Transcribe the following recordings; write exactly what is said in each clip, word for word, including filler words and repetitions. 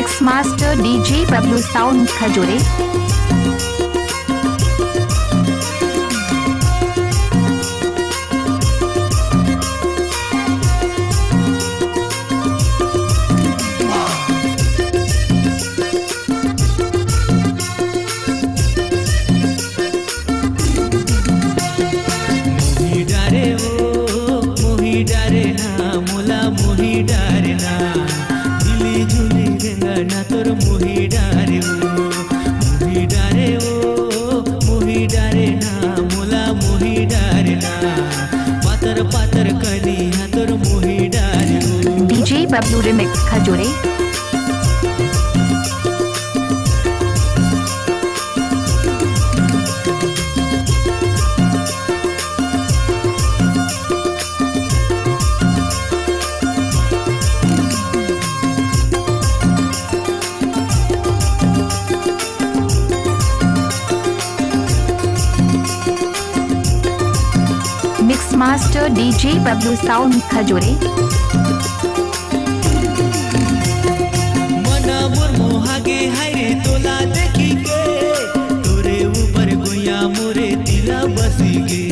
Mix Master D J Bablu Sound Khajore. मोही डारे ओ, मोही डारे ना, मोला मोही डारे ना। झिली झुली रेंगना तोर मोही डारे ओ, मोही डारे ओ, मोही डारे ना, मोला मोही डारे ना। पातर पातर कनिहा तोर मोही डारे ओ। D J Bablu Remix Khajore. Mix Master D J Bablu Sound Khajore. मना मोर मोहा गे हाय रे तोला देखी के, तोरे ऊपर गुइया मोरे दिला बसी गे।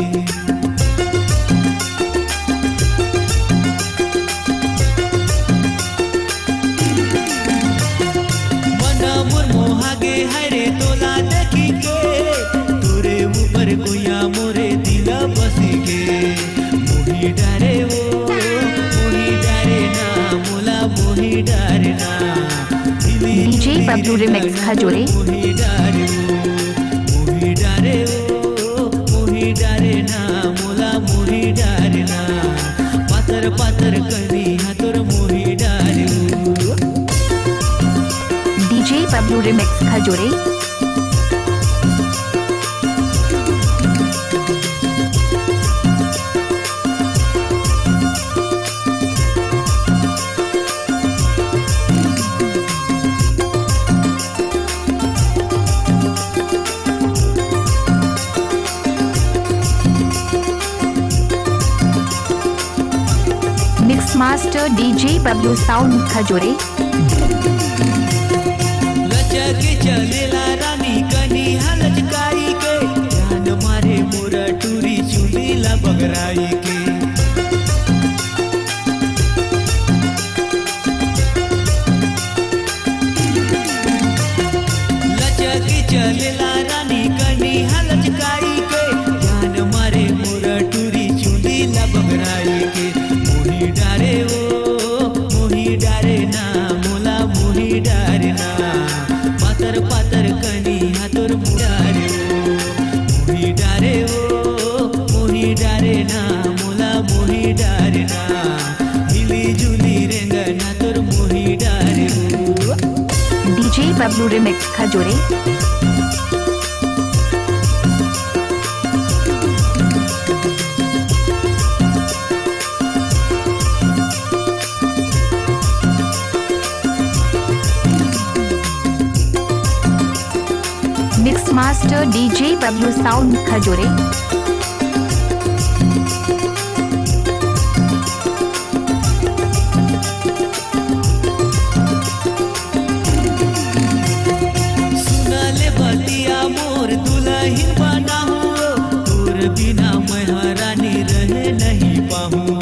मना मोर मोहा गे हाय रे तोला देखी के, तोरे ऊपर गुइया मोरे दिला बसी गे। मोही डारे ओ, मोही डारे ना, मोला मोही डारे ना। D J Bablu Remix Khajore. मोही डारे ओ, मोही डारे ओ, मोही डारे ना, मोला मोही डारे ना। पातर पातर कनिहा तोर मोही डारे ओ। D J Bablu Remix Khajore. Mix Master D J Bablu Sound Khajore. लचक चलेला रानी कनिहा लचकाई के, जान मारे मोर टूरी चुंदी ला बगराई के। लचक चलेला रानी कनिहा लचकाई के, जान मारे मोर टूरी चुंदी ला बगराई के। मोही डारे ओ, मोही डारे ना, मोला मोही डारे ना। पातर पातर कनिहा तोर मोही डारे ओ, मोही डारे ओ, मोही डारे ना, मोला मोही डारे ना। मिली जुली रेंगना तोर मोही डारे ओ। D J Bablu Remix Khajore. Mix Master D J Bablu Sound Khajore. सुना ले बतिया मोर दुलहिन बना हूँ, तोर बिना मैं ह रानी रहे नहीं पाहूँ।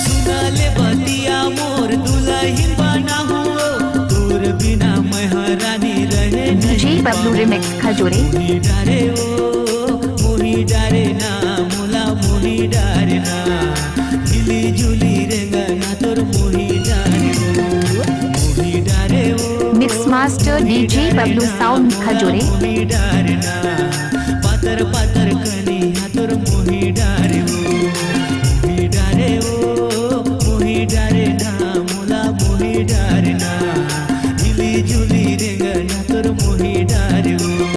सुना ले बतिया मोर दुलहिन बना हूँ, तोर बिना मैं ह रानी रहे D J नहीं Bablu पाहूँ। Remix Khajore. मोही डारे ओ, मोही डारे ना, मोला मोही डारे ना। मिली जुली रेंगना तोर मोही डारे ओ, मोही डारे ओ। Mix Master D J Bablu Sound Khajore. मोही डारे ना, पातर पातर कनिहा तोर मोही डारे